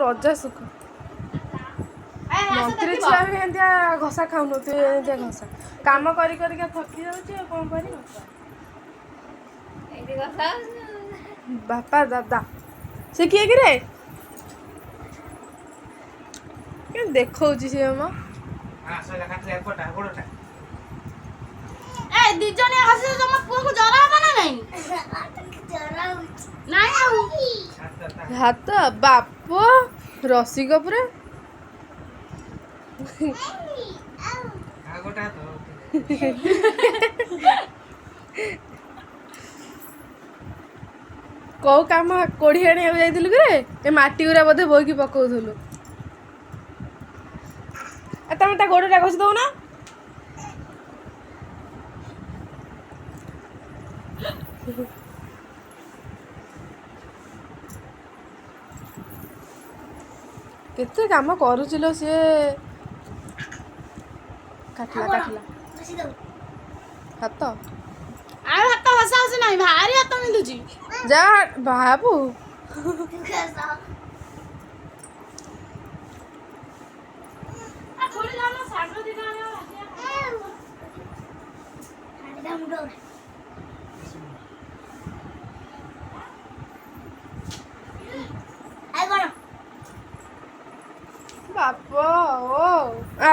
ରଜା ସୁଖ। ମନ୍ତ୍ରୀ ଛୁଆ ବି ଏମିତିଆ ଘଷା ଖାଉନଥିବେ। ଏମିତିଆ ଘଷା କାମ କରି କରିକା ଥକି ଯାଉଛି, ଆଉ କ'ଣ କରିବ? ଏଇଠି ଘଷା। ବାପା ଦାଦା, ସେ କିଏ କିରେ? କେମିତି ଦେଖଉଛି ସିଏ ମ। ଏ ଦି ଜଣିଆ ଘଷି, ତମ ପୁଅକୁ ଜର ହବ ନା ନାଇଁ? ନାଇଁ ଆଉ। ହାତ ବାପ ରସିକ ପୁରା। କୋଉ କାମ କୋଢି ଆଣିବାକୁ ଯାଇଥିଲୁ କିରେ? ଏ ମାଟି ଗୁରା ବୋଧେ ବୋହିକି ପକଉଥିଲୁ। ଆଉ ତମେ ତା ଗୋଡଟା ଘଷି ଦଉନ। କେତେ କାମ କରୁଛି ଲୋ ସିଏ। କାଟିଲା କାଟିଲା ହାତ। ଆଉ ହାତ ଘଷା ଘଷି ନାହିଁ, ଭାରି ହାତ ବିନ୍ଧୁଛି। ଯା ବାବୁ। ଶାଗ ଦିଟା। ବାପ ଓ ଆ।